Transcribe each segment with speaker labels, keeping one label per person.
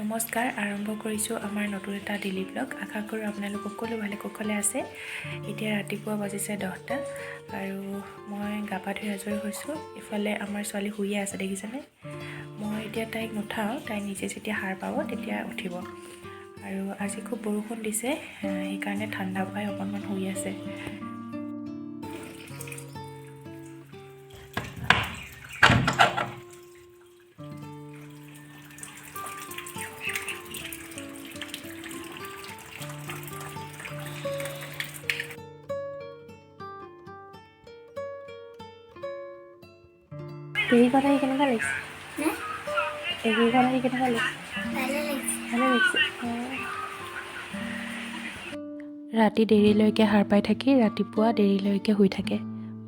Speaker 1: নমস্কাৰ, আৰম্ভ কৰিছোঁ আমাৰ নতুন এটা ডেইলি ব্লগ। আশা কৰোঁ আপোনালোক সকলো ভালে কুশলে আছে। এতিয়া ৰাতিপুৱা বাজিছে 10টা আৰু মই গা পা ধুই আজৰি হৈছোঁ। ইফালে আমাৰ ছোৱালী শুইয়ে আছে, দেখিছেনে? মই এতিয়া তাইক নুঠাওঁ, তাই নিজে যেতিয়া সাৰ পাব তেতিয়া উঠিব। আৰু আজি খুব বৰষুণ দিছে, সেইকাৰণে ঠাণ্ডা পাই অকণমান শুই আছে। পেহীখন আহি কেনেকুৱা লাগিছে? পেহীখন আহি কেনেকুৱা লাগিছে? ভালে লাগিছে। ৰাতি দেৰিলৈকে সাৰ পাই থাকি ৰাতিপুৱা দেৰিলৈকে শুই থাকে।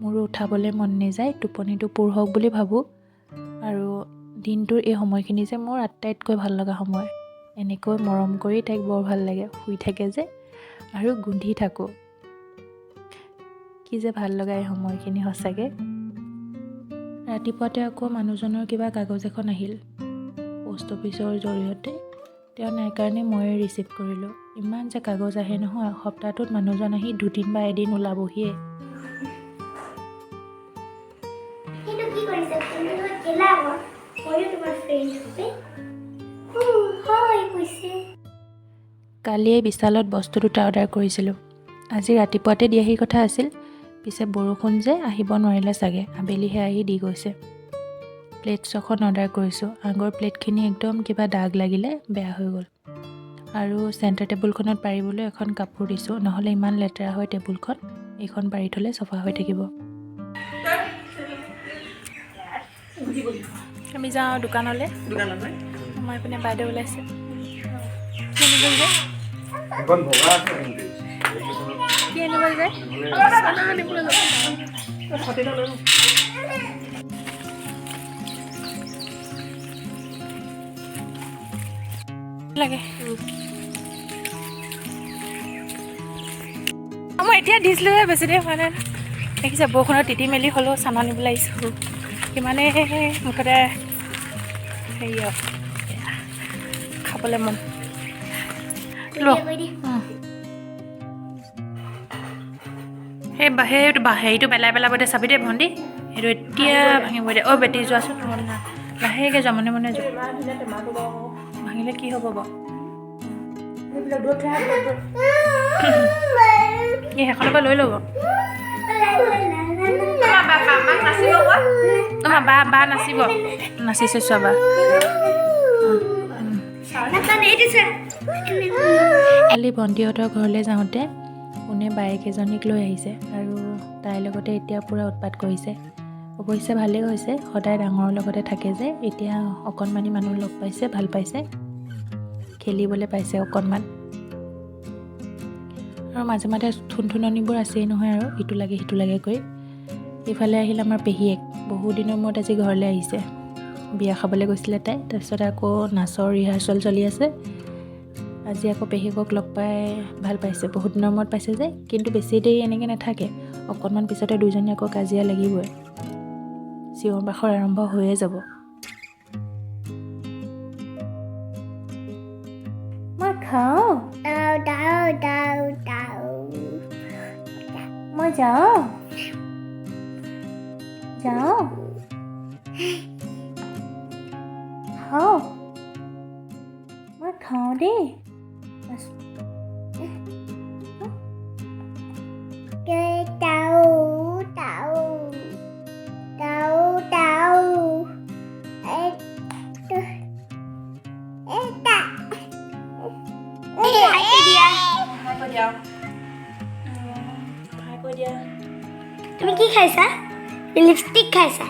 Speaker 1: মোৰো উঠাবলৈ মন নাযায়, টোপনিটো পূৰ হওক বুলি ভাবোঁ। আৰু দিনটোৰ এই সময়খিনি যে মোৰ আটাইতকৈ ভাল লগা সময়। এনেকৈ মৰম কৰি তাইক বৰ ভাল লাগে, শুই থাকে যে আৰু গোন্ধি থাকোঁ। কি যে ভাল লগা এই সময়খিনি সঁচাকৈ। ৰাতিপুৱাতে আকৌ মানুহজনৰ কিবা কাগজ এখন আহিল প'ষ্ট অফিচৰ জৰিয়তে। তেওঁ নাই কাৰণে ময়ে ৰিচিভ কৰিলোঁ। ইমান যে কাগজ আহে নহয়, সপ্তাহটোত মানুহজন আহি দুদিন বা এদিন ওলাবহিয়ে।
Speaker 2: সেইটো কি কৰিছা তুমি? নহয় কেলা আকৌ, ময়ো তোমাৰ ফ্ৰেণ্ড হবে। হয় কৈছে।
Speaker 1: কালিয়ে বিশালত বস্তু দুটা অৰ্ডাৰ কৰিছিলোঁ। আজি ৰাতিপুৱাতে দিয়াহি কথা আছিল, পিছে বৰষুণ যে আহিব নোৱাৰিলে চাগে, আবেলিহে আহি দি গৈছে। প্লেট 6খন অৰ্ডাৰ কৰিছোঁ। আগৰ প্লেটখিনি একদম কিবা দাগ লাগিলে, বেয়া হৈ গ'ল। আৰু চেণ্টাৰ টেবুলখনত পাৰিবলৈ এখন কাপোৰ দিছোঁ, নহ'লে ইমান লেতেৰা হয় টেবুলখন। এইখন পাৰি থ'লে চফা হৈ থাকিব। আমি যাওঁ দোকানলৈ। আমাৰ এইপিনে বাইদেউ ওলাইছে। কি আনিব যায়?
Speaker 3: এখন ভগা আছে কিন্তু।
Speaker 1: কি আনিব যায়? লাগে মই এতিয়া দিছিলোঁহে, বেছি দেৰি হোৱা নাই। দেখিছে, বৰষুণত তিতি মেলি হ'লেও চানা নিবলৈ আহিছোঁ। সিমানেই মুঠতে হেৰি আৰু খাবলৈ মন ল।
Speaker 2: কৈ দি।
Speaker 1: সেই সেইটো হেৰিটো পেলাই পেলাব দে, চাবি দেই ভণ্টি, সেইটো এতিয়া ভাঙিব দে। অ' বেটি যোৱাচোন, লাহেকৈ যোৱা, মনে মনে যোৱা। ভাঙিলে কি হ'ব বাৰু? এই সেইখনৰ পৰা লৈ ল'ব। নহয়, বা বা নাচিব, নাচিছে চোৱা বা। কালি ভণ্টিহঁতৰ ঘৰলৈ যাওঁতে পোনে বায়েক এজনীক লৈ আহিছে আৰু তাইৰ লগতে এতিয়া পূৰা উৎপাত কৰিছে। অৱশ্যে ভালেই হৈছে, সদায় ডাঙৰৰ লগতে থাকে যে, এতিয়া অকণমানি মানুহ লগ পাইছে, ভাল পাইছে, খেলিবলৈ পাইছে অকণমান। আৰু মাজে মাজে থুনথুননিবোৰ আছেই নহয়, আৰু ইটো লাগে সিটো লাগে কৰি। ইফালে আহিল আমাৰ পেহীয়েক, বহু দিনৰ মূৰত আজি ঘৰলৈ আহিছে। বিয়া খাবলৈ গৈছিলে তাই, তাৰপিছত আকৌ নাচৰ ৰিহাৰ্চেল চলি আছে। আজি আকৌ পেহীয়েকক লগ পাই ভাল পাইছে, বহুত দিনৰ মূৰত পাইছে যে। কিন্তু বেছি দেৰি এনেকৈ নাথাকে, অকণমান পিছতে দুইজনী আকৌ কাজিয়া লাগিবই, চিঞৰ বাখৰ আৰম্ভ হৈয়ে যাব। মই খাওঁ।
Speaker 2: দাও দাও দাও দাও।
Speaker 1: মই যাওঁ যাওঁ, খাওঁ, মই খাওঁ দেই।
Speaker 2: দাও দাও দাও দাও এটা দিয়া।
Speaker 1: দিয়া, কৈ দিয়া।
Speaker 2: তুমি কি খাইছা? লিপষ্টিক খাইছা?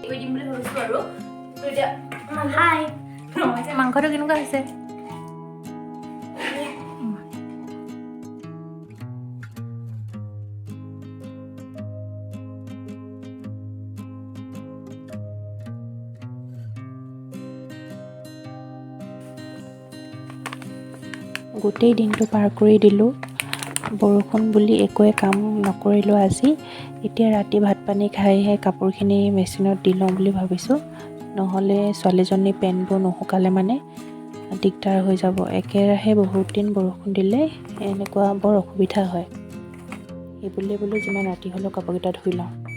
Speaker 1: কৰি দিম বুলি ভাবিছোঁ আৰু এতিয়া
Speaker 2: হাই।
Speaker 1: মাংসটো কেনেকুৱা হৈছে? গোটেই দিনটো পাৰ কৰি দিলোঁ। বৰষুণ বুলি একোৱে কাম নকৰিলোঁ আজি। এতিয়া ৰাতি ভাত পানী খাইহে কাপোৰখিনি মেচিনত দি লওঁ বুলি ভাবিছোঁ। নহ'লে ছোৱালীজনী পেণ্টবোৰ নুশুকালে মানে দিগদাৰ হৈ যাব। একেৰাহে বহুত দিন বৰষুণ দিলে এনেকুৱা বৰ অসুবিধা হয়। সেইবুলিয়ে বোলো যিমান ৰাতি হ'লেও কাপোৰকেইটা ধুই লওঁ।